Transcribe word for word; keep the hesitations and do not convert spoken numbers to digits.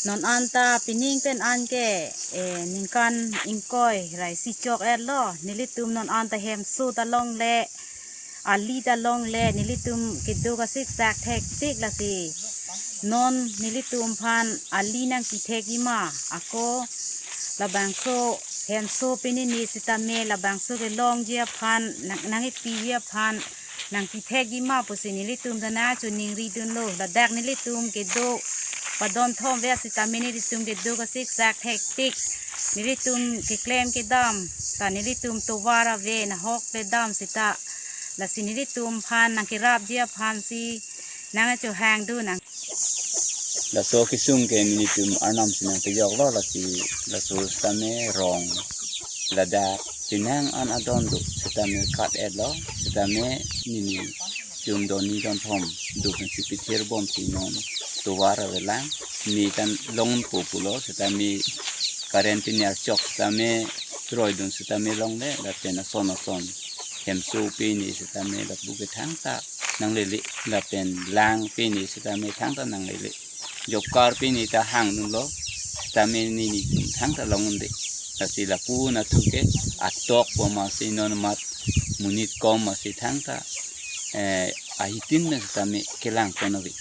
Non anta pining pen anke, eh, ningkan ingkoi ra isi chok-etlo, nelitum non anta hemso ta longle, ali ta longle, nelitum kedo kasiksak thektik lasi. Non nelitum aphan ali nangpithekji ma, ako labangso hemso pinini sitame labangso kelongji aphan, nang, nangkipiji aphan, nangpithekji ma pusi nelitum ta nangchiningridunlo. Ladak nelitum kedo padonthom ave sitame nelitum kedo kasiksak thektik. Nelitum keklem kedam ta nelitum tovar ave, nahok le dam seta. Lasi nelitum aphan nangkerapji aphansi nangchohangdun nang. Laso kesung ke nelitum arnam si nangpejoklo, lasi laso sitame rong ladak penang an adon do sitame kat-etlo, sitame nelitum donni donthom do pensi pithirbomsi non tovar avelang, ne ta longpo pulo, sitame current pini archok sitame troidun sitame longle, lapen ason ason hemso pini sitame lapu ke thangta nanglele, lapen lang pini sitame thangta nanglele. Job card pini ta hangdunlo, sitame nelitum thangta long-un-e. Lasi lapu nathu ke atok po masi non mat monit kom masi thangta, eh, ahitin pen sitame kelang pon ave.